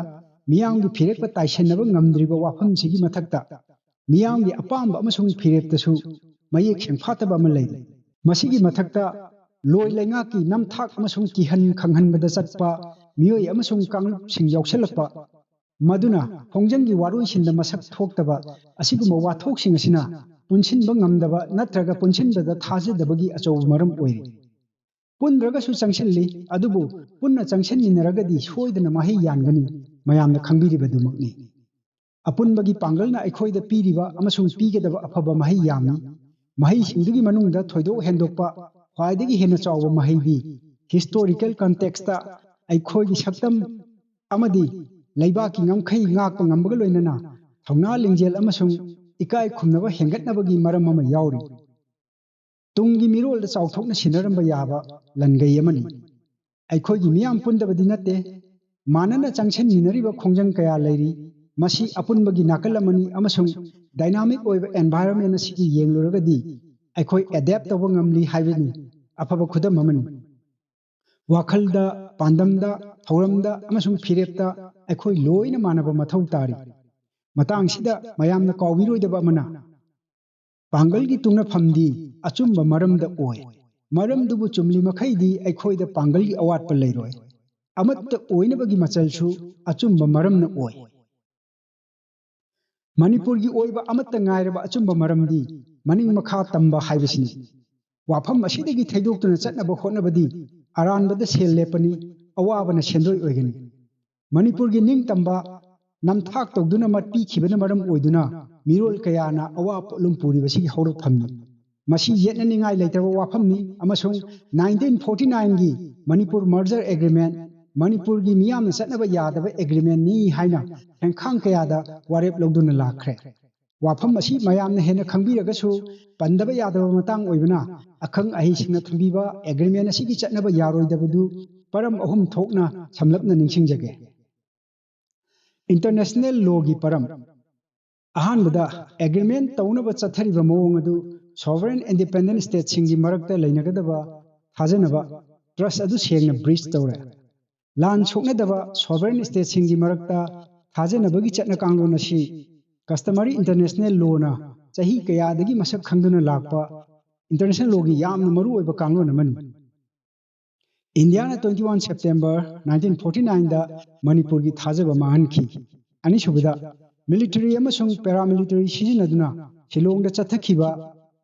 ꯃꯤꯌꯥꯝꯒꯤ ꯐꯤꯔꯦꯞꯀ ꯇꯥꯏꯁꯤꯟꯅꯕ ꯉꯝꯗ꯭ꯔꯤꯕ ꯋꯥꯐꯝꯁꯤꯒꯤ ꯃꯊꯛꯇ, ꯃꯤꯌꯥꯝꯒꯤ ꯑꯄꯥꯝꯕ ꯑꯃꯁꯨꯡ ꯐꯤꯔꯦꯞꯇꯁꯨ ꯃꯌꯦꯛ ꯁꯦꯡꯐꯥꯠꯇꯕ ꯑꯃ ꯂꯩꯔꯤ꯫ ꯃꯁꯤꯒꯤ ꯃꯊꯛꯇ, ꯂꯣꯏ ꯂꯩꯉꯥꯛꯀꯤ ꯅꯝꯊꯥꯛ ꯑꯃꯁꯨꯡ ꯀꯤꯍꯟ ꯈꯪꯍꯟꯕꯗ ꯆꯠꯄ ꯃꯤꯑꯣꯏ ꯑꯃꯁꯨꯡ ꯀꯥꯡꯂꯨꯞꯁꯤꯡ ꯌꯥꯎꯁꯤꯜꯂꯛꯄ, ꯃꯗꯨꯅ ꯈꯣꯡꯖꯪꯒꯤ ꯋꯥꯔꯣꯏꯁꯤꯟꯗ ꯃꯁꯛ ꯊꯣꯛꯇꯕ ꯑꯁꯤꯒꯨꯝꯕ ꯋꯥꯊꯣꯛꯁꯤꯡ ꯑꯁꯤꯅ ꯄꯨꯟꯁꯤꯟꯕ ꯉꯝꯗꯕ ꯅꯠꯇ꯭ꯔꯒ ꯄꯨꯟꯁꯤꯟꯕꯗ ꯊꯥꯖꯗꯕꯒꯤ ꯑꯆꯧꯕ ꯃꯔꯝ ꯑꯣꯏꯔꯤ꯫ ꯄꯨꯟꯗ꯭ꯔꯒꯁꯨ ꯆꯪꯁꯤꯜꯂꯤ, ꯑꯗꯨꯕꯨ ꯄꯨꯟꯅ ꯆꯪꯁꯤꯟꯃꯤꯟꯅꯔꯒꯗꯤ ꯁꯣꯏꯗꯅ ꯃꯍꯩ ꯌꯥꯟꯒꯅꯤ, ꯃꯌꯥꯝꯅ ꯈꯪꯕꯤꯔꯤꯕꯗꯨꯃꯛꯅꯤ꯫ ꯑꯄꯨꯟꯕꯒꯤ ꯄꯥꯡꯒꯜꯅ ꯑꯩꯈꯣꯏꯗ ꯄꯤꯔꯤꯕ ꯑꯃꯁꯨꯡ ꯄꯤꯒꯗꯕ ꯑꯐꯕ ꯃꯍꯩ ꯌꯥꯝꯃꯤ꯫ ꯃꯍꯩꯁꯤꯡꯗꯨꯒꯤ ꯃꯅꯨꯡꯗ ꯊꯣꯏꯗꯣꯛ ꯍꯦꯟꯗꯣꯛꯄ ꯈ꯭ꯋꯥꯏꯗꯒꯤ ꯍꯦꯟꯅ ꯆꯥꯎꯕ ꯃꯍꯩꯗꯤ historical context ꯑꯩꯈꯣꯏꯒꯤ ꯁꯛꯇꯝ ꯑꯃꯗꯤ ꯂꯩꯕꯥꯛꯀꯤ ꯉꯝꯈꯩ ꯉꯥꯛꯄ ꯉꯝꯕꯒ ꯂꯣꯏꯅꯅ ꯊꯧꯅꯥ ꯂꯤꯡꯖꯦꯜ ꯑꯃꯁꯨꯡ ꯏꯀꯥꯏ ꯈꯨꯝꯅꯕ ꯍꯦꯟꯒꯠꯅꯕꯒꯤ ꯃꯔꯝ ꯑꯃ ꯌꯥꯎꯔꯤ꯫ ꯇꯨꯡꯒꯤ ꯃꯤꯔꯣꯜꯗ ꯆꯥꯎꯊꯣꯛꯅ ꯁꯤꯟꯅꯔꯝꯕ ꯌꯥꯕ ꯂꯟꯒꯩ ꯑꯃꯅꯤ꯫ ꯑꯩꯈꯣꯏꯒꯤ ꯃꯤꯌꯥꯝ ꯄꯨꯟꯗꯕꯗꯤ ꯅꯠꯇꯦ, ꯃꯥꯟꯅꯅ ꯆꯪꯁꯤꯟꯃꯤꯟꯅꯔꯤꯕ ꯈꯣꯡꯖꯪ ꯀꯌꯥ ꯂꯩꯔꯤ꯫ ꯃꯁꯤ ꯑꯄꯨꯟꯕꯒꯤ ꯅꯥꯀꯜ ꯑꯃꯅꯤ ꯑꯃꯁꯨꯡ dynamic ꯑꯣꯏꯕ environment ꯑꯁꯤꯒꯤ ꯌꯦꯡꯂꯨꯔꯒꯗꯤ ꯑꯩꯈꯣꯏ adapt ꯇꯧꯕ ꯉꯝꯂꯤ ꯍꯥꯏꯕꯅꯤ ꯑꯐꯕ ꯈꯨꯗꯝ ꯑꯃꯅꯤ꯫ ꯋꯥꯈꯜꯗ, ꯄꯥꯟꯗꯝꯗ, ꯊꯧꯔꯝꯗ ꯑꯃꯁꯨꯡ ꯐꯤꯔꯦꯞꯇ ꯑꯩꯈꯣꯏ ꯂꯣꯏꯅ ꯃꯥꯟꯅꯕ ꯃꯊꯧ ꯇꯥꯔꯤ꯫ ꯃꯇꯥꯡꯁꯤꯗ ꯃꯌꯥꯝꯅ ꯀꯥꯎꯕꯤꯔꯣꯏꯗꯕ ꯑꯃꯅ, ꯄꯥꯡꯒꯜꯒꯤ ꯇꯨꯡꯅꯐꯝꯗꯤ ꯑꯆꯨꯝꯕ ꯃꯔꯝꯗ ꯑꯣꯏ꯫ ꯃꯔꯝꯗꯨꯕꯨ ꯆꯨꯝꯂꯤ ꯃꯈꯩꯗꯤ ꯑꯩꯈꯣꯏꯗ ꯄꯥꯡꯒꯜꯒꯤ ꯑꯋꯥꯠꯄ ꯂꯩꯔꯣꯏ꯫ ꯑꯃꯠꯇ ꯑꯣꯏꯅꯕꯒꯤ ꯃꯆꯜꯁꯨ ꯑꯆꯨꯝꯕ ꯃꯔꯝꯅ ꯑꯣꯏ꯫ ꯃꯅꯤꯄꯨꯔꯒꯤ ꯑꯣꯏꯕ ꯑꯃꯠꯇ ꯉꯥꯏꯔꯕ ꯑꯆꯨꯝꯕ ꯃꯔꯝꯗꯤ ꯃꯅꯤꯡ ꯃꯈꯥ ꯇꯝꯕ ꯍꯥꯏꯕꯁꯤꯅꯤ꯫ ꯋꯥꯐꯝ ꯑꯁꯤꯗꯒꯤ ꯊꯩꯗꯣꯛꯇꯨꯅ ꯆꯠꯅꯕ ꯍꯣꯠꯅꯕꯗꯤ ꯑꯔꯥꯟꯕꯗ ꯁꯦꯜ ꯂꯦꯞꯄꯅꯤ, ꯑꯋꯥꯕꯅ ꯁꯦꯟꯗꯣꯏ ꯑꯣꯏꯒꯅꯤ꯫ ꯃꯅꯤꯄꯨꯔꯒꯤ ꯅꯤꯡꯇꯝꯕ ꯅꯝꯊꯥꯛ ꯇꯧꯗꯨꯅ ꯃꯠꯄꯤꯈꯤꯕꯅ ꯃꯔꯝ ꯑꯣꯏꯗꯨꯅ ꯃꯤꯔꯣꯜ ꯀꯌꯥꯅ ꯑꯋꯥ ꯄꯣꯠꯂꯨꯝ ꯄꯨꯔꯤꯕꯁꯤꯒꯤ ꯍꯧꯔꯛꯐꯝꯅꯤ꯫ ꯃꯁꯤ ꯌꯦꯠꯅꯅꯤꯡꯉꯥꯏ ꯂꯩꯇ꯭ꯔꯕ ꯋꯥꯐꯝꯅꯤ ꯑꯃꯁꯨꯡ nineteen forty nineꯒꯤ Manipur merger agreement ꯃꯅꯤꯄꯨꯔꯒꯤ ꯃꯤꯌꯥꯝꯅ ꯆꯠꯅꯕ ꯌꯥꯗꯕ agreementꯅꯤ ꯍꯥꯏꯅ ꯈꯦꯡꯈꯥꯡ ꯀꯌꯥꯗ ꯋꯥꯔꯦꯞ ꯂꯧꯗꯨꯅ ꯂꯥꯛꯈ꯭ꯔꯦ꯫ ꯋꯥꯐꯝ ꯑꯁꯤ ꯃꯌꯥꯝꯅ ꯍꯦꯟꯅ ꯈꯪꯕꯤꯔꯒꯁꯨ ꯄꯟꯗꯕ ꯌꯥꯗꯕ ꯃꯇꯥꯡ ꯑꯣꯏꯕꯅ ꯑꯈꯪ ꯑꯍꯩꯁꯤꯡꯅ ꯊꯝꯕꯤꯕ agreement ꯑꯁꯤꯒꯤ ꯆꯠꯅꯕ ꯌꯥꯔꯣꯏꯗꯕꯗꯨ ꯄꯔꯝ ꯑꯍꯨꯝ ꯊꯣꯛꯅ ꯁꯝꯂꯞꯅ ꯅꯤꯡꯁꯤꯡꯖꯒꯦ꯫ International lawꯒꯤ ꯄꯔꯝ꯫ ꯑꯍꯥꯟꯕꯗ, agreement ꯇꯧꯅꯕ ꯆꯠꯊꯔꯤꯕ ꯃꯑꯣꯡ ꯑꯗꯨ sovereign independent stateꯁꯤꯡꯒꯤ ꯃꯔꯛꯇ ꯂꯩꯅꯒꯗꯕ ꯊꯥꯖꯅꯕ, trust ꯑꯗꯨ ꯁꯦꯡꯅ breach ꯇꯧꯔꯦ꯫ ꯂꯥꯟ ꯁꯣꯛꯅꯗꯕ sovereign stateꯁꯤꯡꯒꯤ ꯃꯔꯛꯇ ꯊꯥꯖꯅꯕꯒꯤ ꯆꯠꯅ ꯀꯥꯡꯂꯣꯟ ꯑꯁꯤ customary international lawꯅ ꯆꯍꯤ ꯀꯌꯥꯗꯒꯤ ꯃꯁꯛ ꯈꯪꯗꯨꯅ ꯂꯥꯛꯄ international lawꯒꯤ ꯌꯥꯝꯅ ꯃꯔꯨꯑꯣꯏꯕ ꯀꯥꯡꯂꯣꯟ ꯑꯃꯅꯤ꯫ ꯏꯟꯗꯤꯌꯥꯅ twenty one September nineteen forty nineꯗ ꯃꯅꯤꯄꯨꯔꯒꯤ ꯊꯥꯖꯕ ꯃꯥꯡꯍꯟꯈꯤ꯫ ꯑꯅꯤꯁꯨꯕꯗ, military ꯑꯃꯁꯨꯡ paramilitary ꯁꯤꯖꯤꯟꯅꯗꯨꯅ ꯁꯤꯂꯣꯡꯗ ꯆꯠꯊꯈꯤꯕ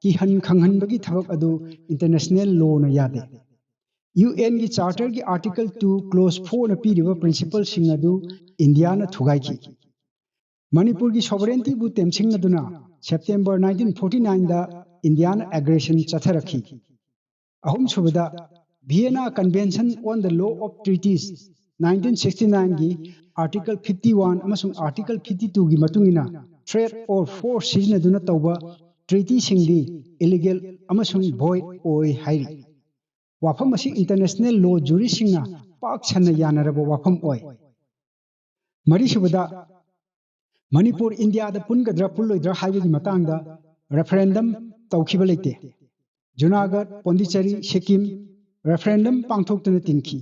ꯀꯤꯍꯟ ꯈꯪꯍꯟꯕꯒꯤ ꯊꯕꯛ ꯑꯗꯨ international lawꯅ ꯌꯥꯗꯦ꯫ UNꯒꯤ Charterꯒꯤ Article two Clause fourꯅ ꯄꯤꯔꯤꯕ principleꯁꯤꯡ ꯑꯗꯨ ꯏꯟꯗꯤꯌꯥꯅ ꯊꯨꯒꯥꯏꯈꯤ꯫ ꯃꯅꯤꯄꯨꯔꯒꯤ sovereigntyꯕꯨ ꯇꯦꯝꯁꯤꯡꯅꯗꯨꯅ September nineteen forty nineꯗ ꯏꯟꯗꯤꯌꯥꯅ aggression ꯆꯠꯊꯔꯛꯈꯤ꯫ ꯑꯍꯨꯝꯁꯨꯕꯗ, Vienna Convention on the Law of Treaties nineteen sixty nineꯒꯤ Article fifty one ꯑꯃꯁꯨꯡ Article fifty twoꯒꯤ ꯃꯇꯨꯡ ꯏꯟꯅ threat or force ꯁꯤꯖꯤꯟꯅꯗꯨꯅ ꯇꯧꯕ treatyꯁꯤꯡꯗꯤ illegal ꯑꯃꯁꯨꯡ void ꯑꯣꯏ ꯍꯥꯏꯔꯤ꯫ ꯋꯥꯐꯝ ꯑꯁꯤ international law juristꯁꯤꯡꯅ ꯄꯥꯛ ꯁꯟꯅ ꯌꯥꯅꯔꯕ ꯋꯥꯐꯝ ꯑꯣꯏ꯫ ꯃꯔꯤꯁꯨꯕꯗ, ꯃꯅꯤꯄꯨꯔ ꯏꯟꯗꯤꯌꯥꯗ ꯄꯨꯟꯒꯗ꯭ꯔꯥ ꯄꯨꯜꯂꯣꯏꯗ꯭ꯔꯥ ꯍꯥꯏꯕꯒꯤ ꯃꯇꯥꯡꯗ referendum ꯇꯧꯈꯤꯕ ꯂꯩꯇꯦ꯫ ꯖꯨꯅꯥꯒꯗ, ꯄꯣꯟꯗꯤꯆꯦꯔꯤ, ꯁꯤꯛꯀꯤꯝ referendum ꯄꯥꯡꯊꯣꯛꯇꯨꯅ ꯇꯤꯟꯈꯤ꯫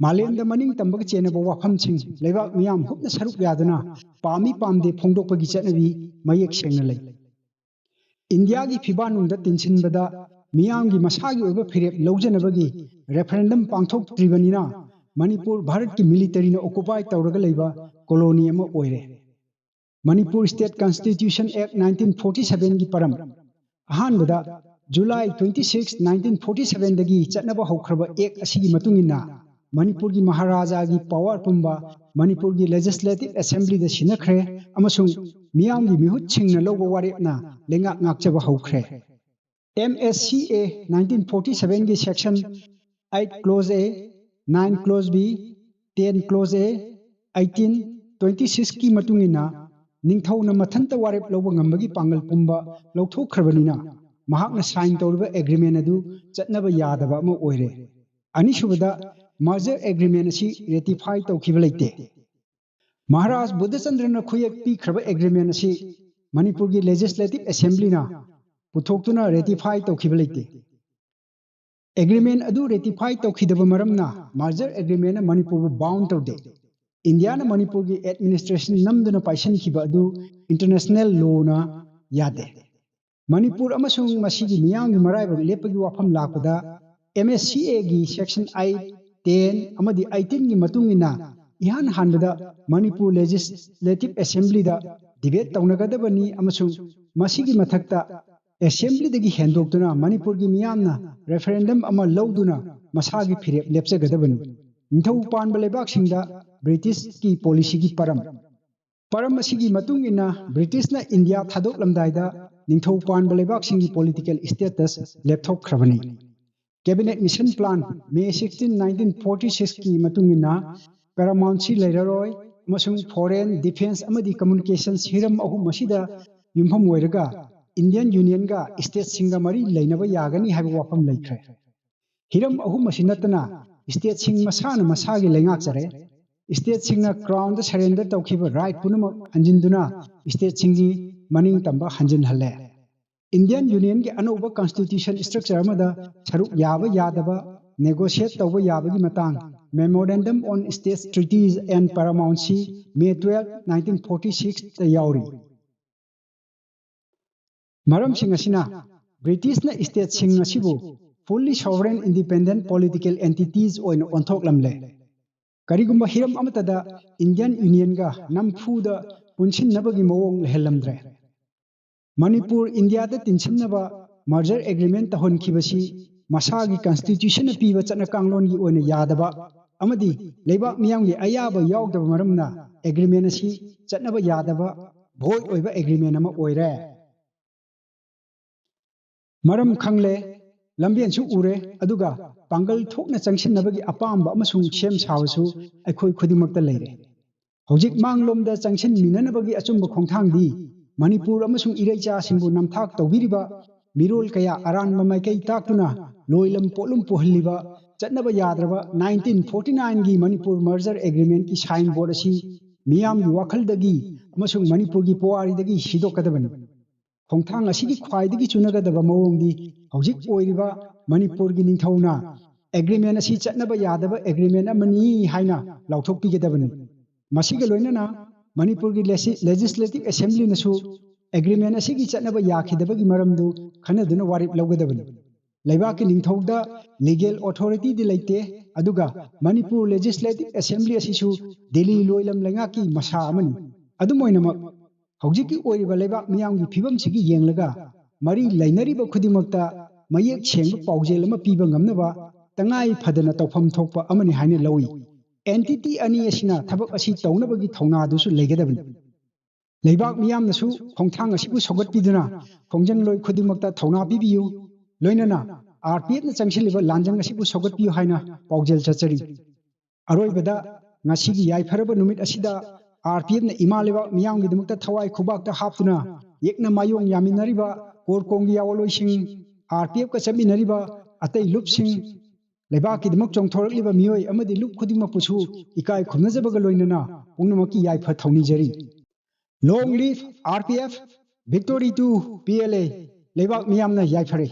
ꯃꯥꯂꯦꯝꯗ ꯃꯅꯤꯡ ꯇꯝꯕꯒ ꯆꯦꯟꯅꯕ ꯋꯥꯐꯝꯁꯤꯡ ꯂꯩꯕꯥꯛ ꯃꯤꯌꯥꯝ ꯍꯨꯞꯅ ꯁꯔꯨꯛ ꯌꯥꯗꯨꯅ ꯄꯥꯝꯃꯤ ꯄꯥꯝꯗꯦ ꯐꯣꯡꯗꯣꯛꯄꯒꯤ ꯆꯠꯅꯕꯤ ꯃꯌꯦꯛ ꯁꯦꯡꯅ ꯂꯩ꯫ ꯏꯟꯗꯤꯌꯥꯒꯤ ꯐꯤꯕꯥꯟꯅꯨꯡꯗ ꯇꯤꯟꯁꯤꯟꯕꯗ ꯃꯤꯌꯥꯝꯒꯤ ꯃꯁꯥꯒꯤ ꯑꯣꯏꯕ ꯐꯤꯔꯦꯞ ꯂꯧꯖꯅꯕꯒꯤ referendum ꯄꯥꯡꯊꯣꯛꯇ꯭ꯔꯤꯕꯅꯤꯅ ꯃꯅꯤꯄꯨꯔ ꯚꯥꯔꯠꯀꯤ militaryꯅ occupy ꯇꯧꯔꯒ ꯂꯩꯕ colony ꯑꯃ ꯑꯣꯏꯔꯦ꯫ Manipur State Constitution Act nineteen forty sevenꯒꯤ ꯄꯔꯝ꯫ ꯑꯍꯥꯟꯕꯗ, July twenty six, nineteen forty sevenꯗꯒꯤ ꯆꯠꯅꯕ ꯍꯧꯈ꯭ꯔꯕ act ꯑꯁꯤꯒꯤ ꯃꯇꯨꯡ ꯏꯟꯅ ꯃꯅꯤꯄꯨꯔꯒꯤ ꯃꯍꯥꯔꯥꯖꯥꯒꯤ power ꯄꯨꯝꯕ ꯃꯅꯤꯄꯨꯔꯒꯤ Legislative Assemblyꯗ ꯁꯤꯟꯅꯈ꯭ꯔꯦ ꯑꯃꯁꯨꯡ ꯃꯤꯌꯥꯝꯒꯤ ꯃꯤꯍꯨꯠꯁꯤꯡꯅ ꯂꯧꯕ ꯋꯥꯔꯦꯞꯅ ꯂꯩꯉꯥꯛ ꯉꯥꯛꯆꯕ ꯍꯧꯈ꯭ꯔꯦ꯫ M S C A nineteen forty seven ꯒꯤ section eight clause A, nine clause B, ten clause A, eighteen, twenty six ꯀꯤ ꯃꯇꯨꯡ ꯏꯟꯅ ꯅꯤꯡꯊꯧꯅ ꯃꯊꯟꯇ ꯋꯥꯔꯦꯞ ꯂꯧꯕ ꯉꯝꯕꯒꯤ ꯄꯥꯡꯒꯜ ꯄꯨꯝꯕ ꯂꯧꯊꯣꯛꯈ꯭ꯔꯕꯅꯤꯅ ꯃꯍꯥꯛꯅ sign ꯇꯧꯔꯤꯕ agreement ꯑꯗꯨ ꯆꯠꯅꯕ ꯌꯥꯗꯕ ꯑꯃ ꯑꯣꯏꯔꯦ꯫ ꯑꯅꯤꯁꯨꯕꯗ, merger agreement ꯑꯁꯤ ratify ꯇꯧꯈꯤꯕ ꯂꯩꯇꯦ꯫ ꯃꯍꯥꯔꯥꯖ ꯕꯨꯙꯆꯟꯗ꯭ꯔꯅ ꯈꯨꯌꯦꯛ ꯄꯤꯈ꯭ꯔꯕ agreement ꯑꯁꯤ ꯃꯅꯤꯄꯨꯔꯒꯤ Legislative Assemblyꯅ ꯄꯨꯊꯣꯛꯇꯨꯅ ratify ꯇꯧꯈꯤꯕ ꯂꯩꯇꯦ꯫ Agreement ꯑꯗꯨ ratify ꯇꯧꯈꯤꯗꯕ ꯃꯔꯝꯅ merger agreement ꯅ ꯃꯅꯤꯄꯨꯔꯕꯨ bound ꯇꯧꯗꯦ꯫ ꯏꯟꯗꯤꯌꯥꯅ ꯃꯅꯤꯄꯨꯔꯒꯤ administration ꯅꯝꯗꯨꯅ ꯄꯥꯏꯁꯤꯟꯈꯤꯕ ꯑꯗꯨ international law ꯅ ꯌꯥꯗꯦ꯫ ꯃꯅꯤꯄꯨꯔ ꯑꯃꯁꯨꯡ ꯃꯁꯤꯒꯤ ꯃꯤꯌꯥꯝꯒꯤ ꯃꯔꯥꯏꯕꯛ ꯂꯦꯞꯄꯒꯤ ꯋꯥꯐꯝ ꯂꯥꯛꯄꯗ M S C A ꯒꯤ section eight, ten ꯑꯃꯗꯤ eighteen ꯒꯤ ꯃꯇꯨꯡ ꯏꯟꯅ ꯏꯍꯥꯟ ꯍꯥꯟꯕꯗ ꯃꯅꯤꯄꯨꯔ Legislative Assembly ꯗ debate ꯇꯧꯅꯒꯗꯕꯅꯤ ꯑꯃꯁꯨꯡ ꯃꯁꯤꯒꯤ ꯃꯊꯛꯇ Assembly ꯗꯒꯤ ꯍꯦꯟꯗꯣꯛꯇꯨꯅ ꯃꯅꯤꯄꯨꯔꯒꯤ ꯃꯤꯌꯥꯝꯅ referendum ꯑꯃ ꯂꯧꯗꯨꯅ ꯃꯁꯥꯒꯤ ꯐꯤꯔꯦꯞ ꯂꯦꯞꯆꯒꯗꯕꯅꯤ꯫ ꯅꯤꯡꯊꯧ ꯄꯥꯟꯕ ꯂꯩꯕꯥꯛꯁꯤꯡꯗ British ꯀꯤ policy ꯒꯤ ꯄꯔꯝ꯫ ꯄꯔꯝ ꯑꯁꯤꯒꯤ ꯃꯇꯨꯡ ꯏꯟꯅ British ꯅ ꯏꯟꯗꯤꯌꯥ ꯊꯥꯗꯣꯛꯂꯝꯗꯥꯏꯗ ꯅꯤꯡꯊꯧ ꯄꯥꯟꯕ ꯂꯩꯕꯥꯛꯁꯤꯡꯒꯤ political status ꯂꯦꯞꯊꯣꯛꯈ꯭ꯔꯕꯅꯤ꯫ Cabinet Mission Plan, May sixteen, nineteen forty six ꯀꯤ ꯃꯇꯨꯡ ꯏꯟꯅ paramountcy ꯂꯩꯔꯔꯣꯏ ꯑꯃꯁꯨꯡ foreign, defence ꯑꯃꯗꯤ communications ꯍꯤꯔꯝ ꯑꯍꯨꯝ ꯑꯁꯤꯗ ꯌꯨꯝꯐꯝ ꯑꯣꯏꯔꯒ Indian Union ꯒ state ꯁꯤꯡꯒ ꯃꯔꯤ ꯂꯩꯅꯕ ꯌꯥꯒꯅꯤ ꯍꯥꯏꯕ ꯋꯥꯐꯝ ꯂꯩꯈ꯭ꯔꯦ꯫ ꯍꯤꯔꯝ ꯑꯍꯨꯝ ꯑꯁꯤ ꯅꯠꯇꯅ state ꯁꯤꯡ ꯃꯁꯥꯅ ꯃꯁꯥꯒꯤ ꯂꯩꯉꯥꯛꯆꯔꯦ꯫ State ꯁꯤꯡꯅ Crown ꯗ surrender ꯇꯧꯈꯤꯕ right ꯄꯨꯝꯅꯃꯛ ꯍꯟꯖꯤꯟꯗꯨꯅ state ꯁꯤꯡꯒꯤ ꯃꯅꯤꯡ ꯇꯝꯕ ꯍꯟꯖꯤꯟꯍꯜꯂꯦ꯫ Indian Union ꯒꯤ ꯑꯅꯧꯕ constitution structure ꯑꯃꯗ ꯁꯔꯨꯛ ꯌꯥꯕ ꯌꯥꯗꯕ negotiate ꯇꯧꯕ ꯌꯥꯕꯒꯤ ꯃꯇꯥꯡ Memorandum on States, Treaties and Paramountcy, May twelve, nineteen forty six ꯇ ꯌꯥꯎꯔꯤ꯫ ꯃꯔꯝꯁꯤꯡ ꯑꯁꯤꯅ British ꯅ state ꯁꯤꯡ ꯑꯁꯤꯕꯨ fully sovereign independent political entities ꯑꯣꯏꯅ ꯑꯣꯟꯊꯣꯛꯂꯝꯂꯦ꯫ ꯀꯔꯤꯒꯨꯝꯕ ꯍꯤꯔꯝ ꯑꯃꯠꯇꯗ Indian Union ꯒ ꯅꯝꯐꯨꯗ ꯄꯨꯟꯁꯤꯟꯅꯕꯒꯤ ꯃꯑꯣꯡ ꯂꯩꯍꯜꯂꯝꯗ꯭ꯔꯦ꯫ ꯃꯅꯤꯄꯨꯔ ꯏꯟꯗꯤꯌꯥꯗ ꯇꯤꯟꯁꯤꯟꯅꯕ merger agreement ꯇꯧꯍꯟꯈꯤꯕꯁꯤ ꯃꯁꯥꯒꯤ constitution ꯅ ꯄꯤꯕ ꯆꯠꯅ ꯀꯥꯡꯂꯣꯟꯒꯤ ꯑꯣꯏꯅ ꯌꯥꯗꯕ ꯑꯃꯗꯤ ꯂꯩꯕꯥꯛ ꯃꯤꯌꯥꯝꯒꯤ ꯑꯌꯥꯕ ꯌꯥꯎꯗꯕ ꯃꯔꯝꯅ agreement ꯑꯁꯤ ꯆꯠꯅꯕ ꯌꯥꯗꯕ void ꯑꯣꯏꯕ agreement ꯑꯃ ꯑꯣꯏꯔꯦ꯫ ꯃꯔꯝ ꯈꯪꯂꯦ, ꯂꯝꯕꯦꯟꯁꯨ ꯎꯔꯦ, ꯑꯗꯨꯒ ꯄꯥꯡꯒꯜ ꯊꯣꯛꯅ ꯆꯪꯁꯤꯟꯅꯕꯒꯤ ꯑꯄꯥꯝꯕ ꯑꯃꯁꯨꯡ ꯁꯦꯝ ꯁꯥꯕꯁꯨ ꯑꯩꯈꯣꯏ ꯈꯨꯗꯤꯡꯃꯛꯇ ꯂꯩꯔꯦ꯫ ꯍꯧꯖꯤꯛ ꯃꯥꯡꯂꯣꯝꯗ ꯆꯪꯁꯤꯟꯃꯤꯟꯅꯅꯕꯒꯤ ꯑꯆꯨꯝꯕ ꯈꯣꯡꯊꯥꯡꯗꯤ ꯃꯅꯤꯄꯨꯔ ꯑꯃꯁꯨꯡ ꯏꯔꯩꯆꯥꯁꯤꯡꯕꯨ ꯅꯝꯊꯥꯛ ꯇꯧꯕꯤꯔꯤꯕ ꯃꯤꯔꯣꯜ ꯀꯌꯥ ꯑꯔꯥꯟꯕ ꯃꯥꯏꯀꯩ ꯇꯥꯛꯇꯨꯅ ꯂꯣꯏꯂꯝ ꯄꯣꯠꯂꯨꯝ ꯄꯨꯍꯜꯂꯤꯕ ꯆꯠꯅꯕ ꯌꯥꯗ꯭ꯔꯕ nineteen forty nineꯒꯤ Manipur merger agreementꯀꯤ sign board ꯑꯁꯤ ꯃꯤꯌꯥꯝꯒꯤ ꯋꯥꯈꯜꯗꯒꯤ ꯑꯃꯁꯨꯡ ꯃꯅꯤꯄꯨꯔꯒꯤ ꯄꯨꯋꯥꯔꯤꯗꯒꯤ ꯁꯤꯗꯣꯛꯀꯗꯕꯅꯤ꯫ ꯈꯣꯡꯊꯥꯡ ꯑꯁꯤꯒꯤ ꯈ꯭ꯋꯥꯏꯗꯒꯤ ꯆꯨꯅꯒꯗꯕ ꯃꯑꯣꯡꯗꯤ ꯍꯧꯖꯤꯛ ꯑꯣꯏꯔꯤꯕ ꯃꯅꯤꯄꯨꯔꯒꯤ ꯅꯤꯡꯊꯧꯅ agreement ꯑꯁꯤ ꯆꯠꯅꯕ ꯌꯥꯗꯕ agreement ꯑꯃꯅꯤ ꯍꯥꯏꯅ ꯂꯥꯎꯊꯣꯛꯄꯤꯒꯗꯕꯅꯤ꯫ ꯃꯁꯤꯒ ꯂꯣꯏꯅꯅ ꯃꯅꯤꯄꯨꯔꯒꯤ ꯂꯦꯖꯤ-, Legislative Assemblyꯅꯁꯨ agreement ꯑꯁꯤꯒꯤ ꯆꯠꯅꯕ ꯌꯥꯈꯤꯗꯕꯒꯤ ꯃꯔꯝꯗꯨ ꯈꯟꯅꯗꯨꯅ ꯋꯥꯔꯦꯞ ꯂꯧꯒꯗꯕꯅꯤ꯫ ꯂꯩꯕꯥꯛꯀꯤ ꯅꯤꯡꯊꯧꯗ legal authorityꯗꯤ ꯂꯩꯇꯦ, ꯑꯗꯨꯒ ꯃꯅꯤꯄꯨꯔ Legislative Assembly ꯑꯁꯤꯁꯨ ꯗꯤꯜꯂꯤ ꯂꯣꯏꯂꯝ ꯂꯩꯉꯥꯛꯀꯤ ꯃꯁꯥ ꯑꯃꯅꯤ꯫ ꯑꯗꯨꯝ ꯑꯣꯏꯅꯃꯛ, ꯍꯧꯖꯤꯛꯀꯤ ꯑꯣꯏꯔꯤꯕ ꯂꯩꯕꯥꯛ ꯃꯤꯌꯥꯝꯒꯤ ꯐꯤꯕꯝꯁꯤꯒꯤ ꯌꯦꯡꯂꯒ ꯃꯔꯤ ꯂꯩꯅꯔꯤꯕ ꯈꯨꯗꯤꯡꯃꯛꯇ ꯃꯌꯦꯛ ꯁꯦꯡꯕ ꯄꯥꯎꯖꯦꯜ ꯑꯃ ꯄꯤꯕ ꯉꯝꯅꯕ ꯇꯉꯥꯏ ꯐꯗꯅ ꯇꯧꯐꯝ ꯊꯣꯛꯄ ꯑꯃꯅꯤ ꯍꯥꯏꯅ ꯂꯧꯏ꯫ Entity ꯑꯅꯤ ꯑꯁꯤꯅ ꯊꯕꯛ ꯑꯁꯤ ꯇꯧꯅꯕꯒꯤ ꯊꯧꯅꯥꯗꯨꯁꯨ ꯂꯩꯒꯗꯕꯅꯤ꯫ ꯂꯩꯕꯥꯛ ꯃꯤꯌꯥꯝꯅꯁꯨ ꯈꯣꯡꯊꯥꯡ ꯑꯁꯤꯕꯨ ꯁꯧꯒꯠꯄꯤꯗꯨꯅ ꯈꯣꯡꯖꯪꯂꯣꯏ ꯈꯨꯗꯤꯡꯃꯛꯇ ꯊꯧꯅꯥ ꯄꯤꯕꯤꯌꯨ, ꯂꯣꯏꯅꯅ RPFꯅ ꯆꯪꯁꯤꯜꯂꯤꯕ ꯂꯥꯟꯖꯪ ꯑꯁꯤꯕꯨ ꯁꯧꯒꯠꯄꯤꯌꯨ ꯍꯥꯏꯅ ꯄꯥꯎꯖꯦꯜ ꯆꯠꯆꯔꯤ꯫ ꯑꯔꯣꯏꯕꯗ, ꯉꯁꯤꯒꯤ ꯌꯥꯏꯐꯔꯕ ꯅꯨꯃꯤꯠ ꯑꯁꯤꯗ RPFꯅ ꯏꯃꯥ ꯂꯩꯕꯥꯛ ꯃꯤꯌꯥꯝꯒꯤꯗꯃꯛꯇ ꯊꯋꯥꯏ ꯈꯨꯕꯥꯛꯇ ꯍꯥꯞꯇꯨꯅ ꯌꯦꯛꯅ ꯃꯥꯌꯣꯡ ꯌꯥꯃꯤꯟꯅꯔꯤꯕ ꯀꯣꯔꯀꯣꯡꯒꯤ ꯌꯥꯑꯣꯟꯂꯣꯏꯁꯤꯡ, RPFꯀ ꯆꯠꯃꯤꯟꯅꯔꯤꯕ ꯑꯇꯩ ꯂꯨꯞꯁꯤꯡ, ꯂꯩꯕꯥꯛꯀꯤꯗꯃꯛ ꯆꯣꯡꯊꯣꯔꯛꯂꯤꯕ ꯃꯤꯑꯣꯏ ꯑꯃꯗꯤ ꯂꯨꯞ ꯈꯨꯗꯤꯡꯃꯛꯄꯨꯁꯨ ꯏꯀꯥꯏ ꯈꯨꯝꯅꯖꯕꯒ ꯂꯣꯏꯅꯅ ꯄꯨꯝꯅꯃꯛꯀꯤ ꯌꯥꯏꯐ ꯊꯧꯅꯤꯖꯔꯤ꯫ Long live RPF, victory to PLA꯫ ꯂꯩꯕꯥꯛ ꯃꯤꯌꯥꯝꯅ ꯌꯥꯏꯐꯔꯦ꯫